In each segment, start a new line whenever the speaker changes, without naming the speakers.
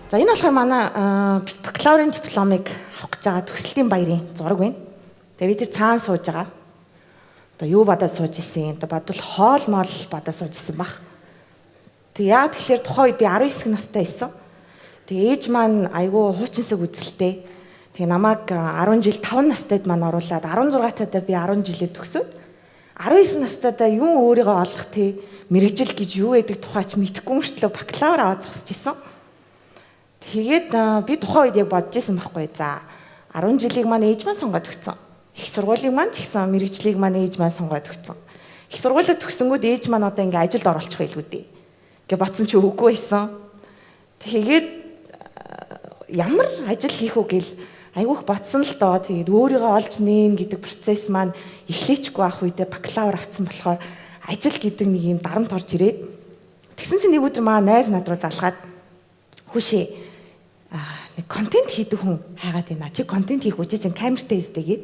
За, энэ болохоор манай бакалаврын дипломыг авах гэж байгаа төгсөлтийн баярын зураг байна. Тэгээ бид тэр цаана сууж байгаа. Одоо юу бодоод сууж исэн? Одоо бодвол хоол моол бодоод сууж исэн бах. Тэг яа тэгэхээр тухайн үед би 19 настай байсан. Тэгээ ээж маань айгүй хуучинсаг үзэлтэй. Тэгээ намайг 10 жил 5 настайд маань оруулаад 16 таатай би 10 жилээ төгсөөд 19 настайдаа юу өөрийгөө олох те мэрэгжил гэж юу гэдэг тухайч мэдэхгүй мөртлөө бакалавр аваад зогсож исэн. Тэгээд би тухайн үед яг бодож исэн байхгүй. За, 10 жилийг маань ээж маань сонгоод өгсөн. Их сургуулийг маань ч гэсэн мэрэгжлийг маань ээж маань сонгоод өгсөн. Их сургуулиуд төгсөнгүүд ээж маань одоо ингээ ажилд оруулчих байлгүй дээ гэж бодсон чи үгүй байсан. Тэгээд ямар ажил хийх үү гэл айгүйх бодсон л доо. Тэгээд өөрийгөө олж нээн гэдэг процесс маань эхлээчгүй ах үедээ бакалавр авсан болохоор ажил гэдэг нэг юм дарамт орж ирээд тэгсэн чинь нэг өдөр маа найз над руу залгаад, "Хүүшээ, нэг контент хийдэг хүн хайгаад байна. Чи контент хийх үү? Чи чинь камертай өстэй," гээд.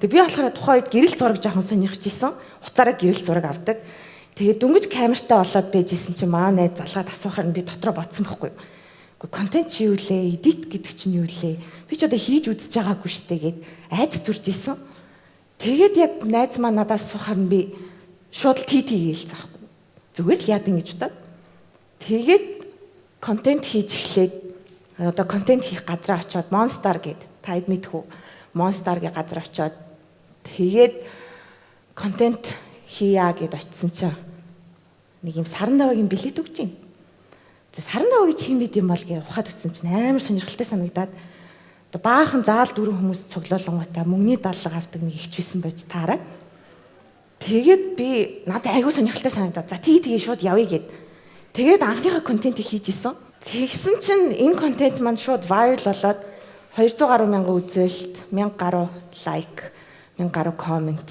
Тэг би болохоор тухайн үед гэрэл зураг жоохон сонирхож исэн. Уцаараа гэрэл зураг авдаг. Тэгээд дөнгөж камертай болоод байж исэн чинь маа найз залгаад асуухаар нь би дотроо бодсон байхгүй юу. Үгүй, контент чи юу лээ? Edit гэдэг чинь юу лээ? Би ч одоо хийж үзэж байгаагүй штэ гээд айц төрж исэн. Тэгээд яг найз маань надаас асуухаар нь би шууд л тий тий гэлцсэн байхгүй. Зүгээр л яад ингэж бодоод. Тэгээд контент хийж эхлээд одоо контент хийх газар очиод, Monster гээд, та хэд мэдэх үү? Monster гэ газар очиод тэгээд контент хийя гэд очисон чинь нэг юм саран даваагийн билет өгч байна. За, саран даваагийн чи юм бид юм бол гэж ухаад үтсэн чинь амар сонирхолтой санагдаад одоо баахан заал дөрөв хүмүүс цуглуулангуудаа мөнгөний даалга авдаг нэг ихч байсан байж таарад. Тэгээд би надад айгүй сонирхолтой санагдаад, за, тгий тгий, шууд явъя гэд. Тэгээд анхныхаа контентыг хийж исэн. Тэгсэн чинь энэ контент маань шууд viral болоод 200 гаруй мянган үзэлт, 1000 гаруй like, 1000 гаруй comment.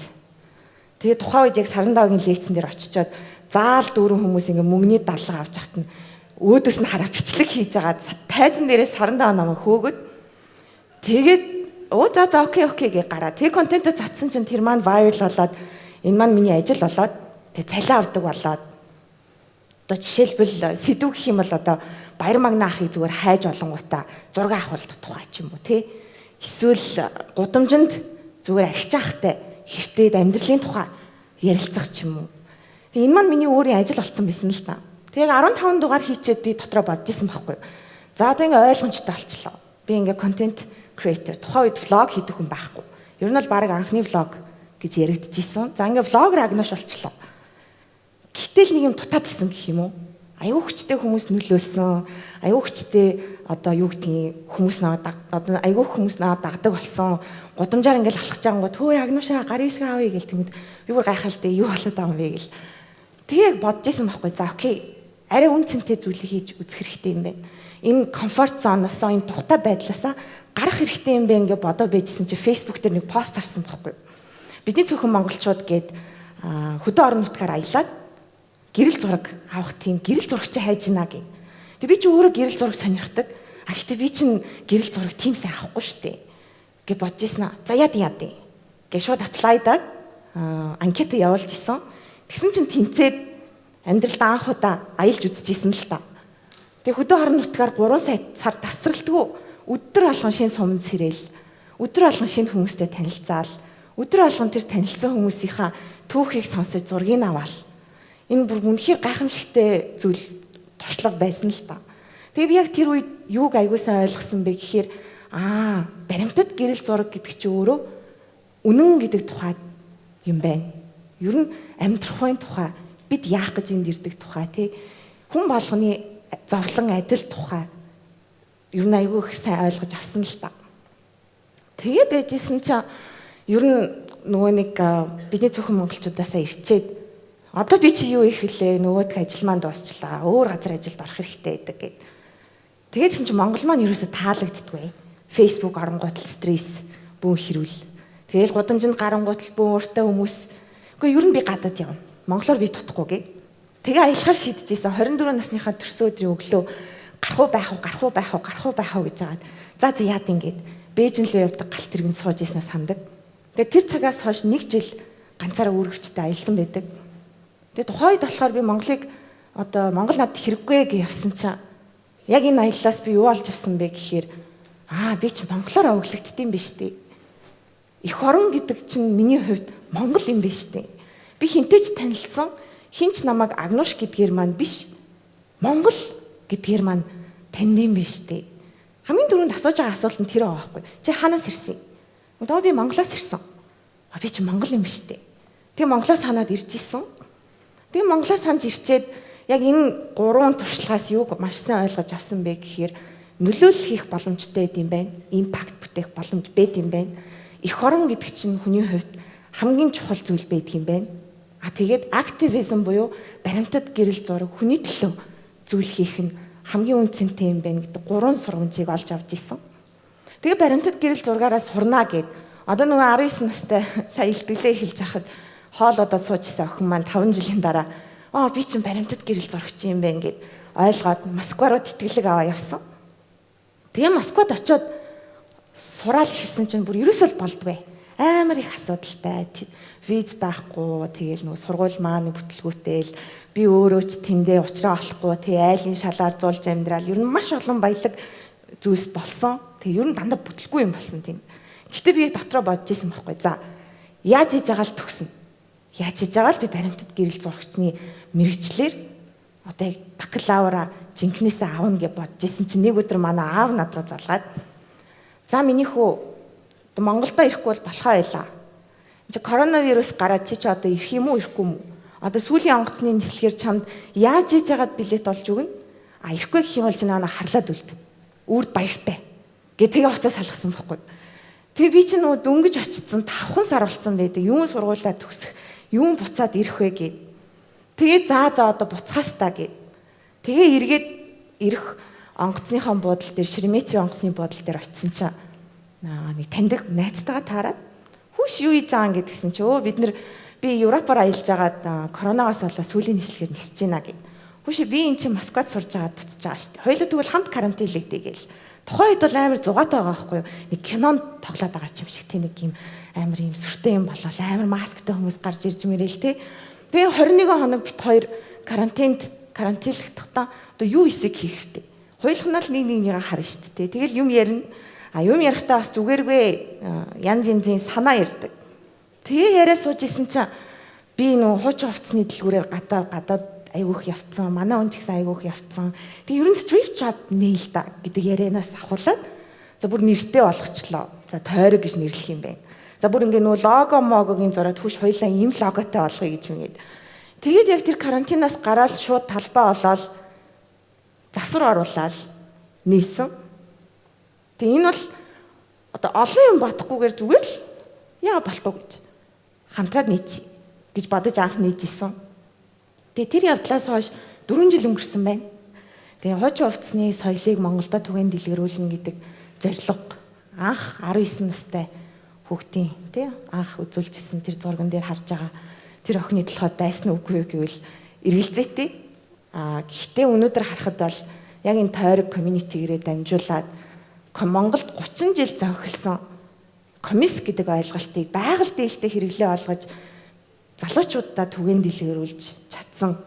Тэгээд тухайн үед яг саран даваагийн лекцэн дээр очичоод заал дөрвөн хүмүүс ингээ мөнгөний даалга авч хат нь өөдөөс нь хараа бичлэг хийж байгаа тайзан дээрээ саран даваа намайг хөөгөөд, тэгээд өө за за, okay okay гэ гараа. Тэг контентоо цацсан чинь тэр маань viral болоод, энэ маань миний ажил болоод, тэг цалин авдаг болоод, одоо жишээлбэл сэдв гэх юм бол одоо баяр магна ахыг зүгээр хайж олонгуудаа зураг авах тухай ч юм уу тий. Эсвэл гудамжинд зүгээр архич ахтай хэвтээд амьдралын тухай ярилцах ч юм уу. Тэгээ энэ маань миний өөрийн ажил болсон байсан л да. Тэгээ 15 дугаар хийчээд би дотроо бодож исэн байхгүй. За, одоо ингээ ойлгомжтой болчлоо. Би ингээ контент creator, тухайн үед vlog хийдэг хүн байхгүй. Ер нь бол баг анхны vlog гэж яригдчихсэн. За, ингээ vlogger Агнууш болчлоо. Гэтэл нэг юм дутаад исэн гэх юм уу? Аюу хүчтэй хүмүүс нөлөөлсөн. Аюу хүчтэй одоо юу гэдгийг хүмүүс наваа, одоо аюу хүмүүс наваа дагдаг болсон. Гудамжаар ингээл алхаж байгангууд, "Хөө, Агнуушаа, гарын үсгээ авъя," гэл тэнд би бүр гайхалтай, юу болоод байгаа юм бэ гэл. Тэгээ яг бодож исэн байхгүй. За, okay. Арай үн цэнтэй зүйлийг хийж үзэх хэрэгтэй юм байна. Энэ comfort zone оос, энэ тухтай байдлаасаа гарах хэрэгтэй юм байна гэж бодоо байжсэн чи Facebook дээр нэг пост харсан байхгүй. Бидний цөөхөн монголчууд гээд хөдөө орон нутгаар аялаад гэрэл зураг авах тийм гэрэл зурагч хайж гинэ гэх. Тэг би чи өөрөө гэрэл зураг сонирхдаг. А гэхдээ би чинь гэрэл зураг тийм сайн авахгүй шүү дээ гэж бодож ирсэн. За, яад яад гэ шууд apply даад анкета явуулж исэн. Тэгсэн чинь тэнцээд амьдралд анх удаа аялж үзчихсэн л та. Тэг хөдөө орон нутгаар 3 сая сар тасралтгүй өдөр болгон шинэ суманд сэрэл, өдөр болгон шинэ хүмүүстэй танилцаал, өдөр болгон тэр танилцсан хүмүүсийнхаа түүхийг сонсож зургийг аваал. Энэ бүр үнэхээр гайхамшигтай зүйл туршлага байсан л та. Тэгээ би яг тэр үед юуг аягүй сайн ойлгосон бэ гэхээр баримтат гэрэл зураг гэдэг чинь өөрөө үнэн гэдэг тухай юм байна. Ер нь амьдрахын тухай, бид яах гэж энд ирдэг тухай, тий, хүн болгоны зовлон адил тухай ер нь аягүй их сайн ойлгож авсан л та. Тэгээ байжсэн чинь ер нь нөгөө нэг бидний цөөхөн монголчуудаасаа ирчээд, одоо би чи юу их вүлээ, нөгөөх ажил маань дуусчлаа. Өөр газар ажилд орох хэрэгтэй байдаг гэд. Тэгээдсэн чи Монгол маань ерөөсө таалагддаггүй. Facebook оронгууд л стресс, бүүн хэрүүл. Тэгэл гудамжинд гарангуут л бүүн ууртай хүмүүс. Үгүй, ер нь би гадаад явна. Монголоор би тутахгүй гэ. Тэгээ аялахаар шийдэж исэн. 24 насныхаа төрсөн өдрийн өглөө гарах уу байх уу, гарах уу байх уу, гарах уу байх уу гэж хагаад, за за, яад ингээд Бээжин лөө явдаг галт тэргэнд сууж ирснээ сандаг. Тэгээ тэр цагаас хойш нэг жил ганцаараа үүргэвчтэй аялсан байдаг. Тэгээ тухайн үед болохоор би Монголыг, одоо Монгол надад хэрэггүй гэж явсан чинь Яг энэ аяллаас би юу олж авсан бэ гэхээр би чи монголоор овоглогддсон юм биш үү? Эх орон гэдэг чинь миний хувьд Монгол юм биш үү? Би хинтэй ч танилцсан, хин ч намайг Агнууш гэдгээр маань биш, Монгол гэдгээр маань таньд юм биш үү? Хамгийн түрүүнд асууж байгаа асуулт нь тэр байгаа байхгүй. Чи хаанаас ирсэн? Одоо би Монголоос ирсэн. Би чи Монгол юм биш үү? Тэгээ Монголоос ханаад ирж исэн. Тэгээ Монголоос ханж ирчээд яг энэ гурван туршлагаас юуг маш сайн ойлгож авсан бэ гэхээр нөлөөлөл хийх боломжтой байд юм байна. Импакт бүтээх боломж байд юм байна. Эх орон гэдэг чинь хүний хувьд хамгийн чухал зүйл байдаг юм байна. А тэгээд активизм буюу баримтат гэрэл зураг хүний төлөө зүйл хийх нь хамгийн үнцэнтэй юм байна гэдэг гурван сургамжийг олж авч исэн. Тэгээ баримтат гэрэл зургаараа сурнаа гэд. Одоо нөгөө 19 настай сая илтгэлээ эхэлж хахад хоол удаа сууж исэн охин маань 5 жилийн дараа би чинь баримтат гэрэл зурагч юм байна гэд ойлгоод Москва руу тэтгэлэг аваа явсан. Тэгээ Москвад очиод сураал эхэлсэн чинь бүр ерөөсөө л болдгүй. Амар их асуудалтай. Виз байхгүй, тэгэл нөгөө сургууль маань бүтлгүүтэл би өөрөө ч тэндээ учраа олохгүй, тэгээ айлын шалаар зуулж амьдрал ер нь маш олон баялаг зүйлс болсон. Тэгээ ер нь дандаа бүтлгүй юм болсон тийм. Гэтэ би дотроо бодож исэн байхгүй. За яаж хийж байгаа л төгснө. Яаж хийж байгаа л би баримтат гэрэл зурагчны мэрэгчлэр одоо яг бакалавра жинкнээсээ авна гэж бодож исэн чинь нэг өдөр манай аав над руу залгаад за миний хүү Монголдо ирэхгүй бол болохоо байлаа. Энд чи коронавирус гараад чи одоо ирэх юм уу ирэхгүй юм уу? Одоо сүүлийн онгоцны нислэгээр чамд яаж хийж яагаад билет олж өгнө? А ирэхгүй гэх юм бол чи наана харлаад үлд. Үрд баяртай. Гэ тэгээ хуцаа салгасан байхгүй. Тэгээ би чи нөгөө дөнгөж очсон 5 сар болцсон байдаг. Юун сургуулаа төгсөх, юун буцаад ирэх вэ гэд. Тэгээ за одоо буцхаас та гэд. Тэгээ эргээд ирэх онгоцныхоо буудлын дээр Шереметьево онгоцны буудлын дээр очисон чинь нэг таньдаг найзтайгаа таарад хүүш юу хийж байгаа юм гэдгсэн чи бид нэр би Европоор аялж байгаад коронавигоос болоод сүүлийн нислэгээр нисэж байна гэд. Хүүш би эн чинь Москвад сурж байгаад буцаж байгаа шүү дээ. Хоёулаа тэгвэл хамт карантинлэгдээ гээл. Тухайн үед бол амар зугаатай байгаа байхгүй юу? Нэг кинонд тоглоод байгаа юм шиг те нэг юм амар юм сүртэй юм болол амар масктай хүмүүс гарч ирж мэрэл те. Тэгээ 21 хоног бит хоёр карантинлэгдэхдээ одоо юу эсэг хийх вэ? Хоёулахнаа л нэг нэгнийгээ харна шүү дээ. Тэгэл юм ярина. А юм ярихтаа бас зүгээргүй янз янзын санаа ярьдаг. Тэгээ яриа сууж исэн чинь би нөө хуучин хувцсны дэлгүүрээр гадаад айгүйх явцсан. Манай хүн ч гэсэн айгүйх явцсан. Тэгээ ер нь thrift shop нээл та гэдэг ярианаас ахуулаад за бүр нэртэй болгочлоо. За тойрог гэж нэрлэх юм байна. За бүр ингээ нөө лого могогийн зураад хүүш хоёлаа ийм логотой болгоё гэж юмгээд. Тэгээд яг тэр карантинаас гараад шууд талбай олоод засвар оруулаад нээсэн. Тэгээ энэ бол одоо олон юм бодохгүйгээр зүгээр л яа болохгүй гэж хамтраад нээч гэж бодож анх нээж исэн. Тэгээ тэр явдлаас хойш 4 жил өнгөрсөн байна. Тэгээ хуучин хувцсны соёлыг Монголдо түгээн дэлгэрүүлнэ гэдэг зорилго анх 19 настай хүүхдийн тий анх үзүүлжсэн тэр зурган дээр харж байгаа тэр охины толгойд байсан үгүй юу гэвэл эргэлзээтэй. А гэхдээ өнөөдөр харахад бол яг энэ тойрог community-гэрээ дамжуулаад Монголд 30 жил зөнхөлсөн комисс гэдэг ойлголтыг байгаль дээлтэй хэрэглээ олгож залуучуудаа түгээн дэлгэрүүлж чадсан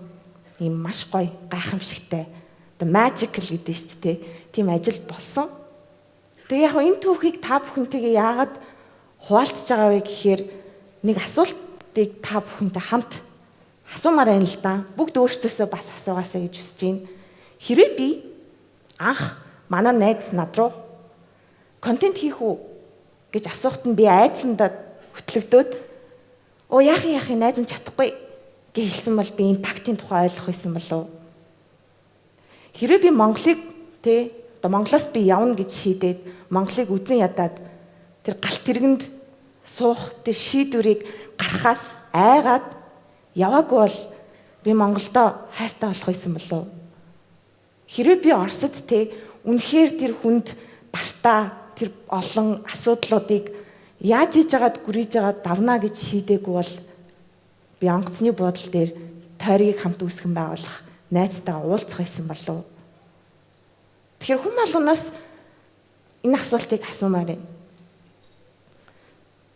ийм маш гоё гайхамшигтай одоо magical гэдэг нь шүү дээ тийм ажил болсон. Тэгээ яг энэ түүхийг та бүхэнтэйгээ яагаад хуваалцж байгаа вэ гэхээр нэг асуултыг та бүхэнтэй хамт асуумаар байна л да. Бүгд өөрсдөөсөө бас асуугаасай гэж хүсэж байна. Хэрвээ би анх манай найз над руу контент хийх үү гэж асуухт нь би айдсандаа хөтлөгдөөд яах юм найз нь чадахгүй гэж хэлсэн бол би импактын тухай ойлгох байсан болов. Хэрвээ би Монголыг тэ одоо Монголоос би явна гэж шийдээд Монголыг үзэн ядаад тэр галт тэргэнд суух тэр шийдвэрийг гаргахаас айгаад яваагүй бол би Монголдо хайртай болох байсан болов. Хэрвээ би Оросд тэ үнэхээр тэр хүнд бартаа тэр олон асуудлуудыг яаж хийж байгаад гүрийж байгаад давнаа гэж шийдээгүй бол би онгоцны буудлын дээр тойргийг хамт үүсгэн байгуулах найзтайгаа уулзах байсан болов. Тэгэхээр хүн болгоноос энэ асуултыг асуумаар байна.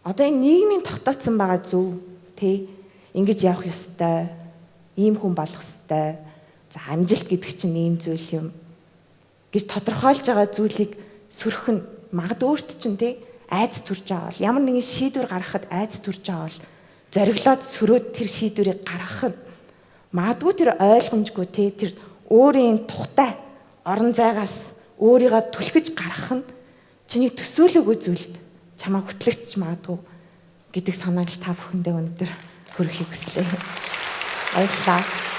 Одоо энэ нийгмийн тогтооцсон байгаа зөв тий ингэж явах ёстой, ийм хүн болох ёстой. За амжилт гэдэг чинь ийм зүйл юм. гэж тодорхойлж байгаа зүйлийг сөрөх нь магад өөрт чинь те айц төрж байгаа бол ямар нэгэн шийдвэр гаргахад айц төрж байгаа бол зориглоод сөрөөд тэр шийдвэрийг гаргах нь магадгүй тэр ойлгомжгүй те тэр өөрийн тухтай орон зайгаас өөрийгөө түлхэж гаргах нь чиний төсөөлөөгүй зүйлд чамайг хөтлөгч магадгүй гэдэг санааг л та бүхэндээ өнөөдөр хүргэхийг хүслээ. Баярлалаа.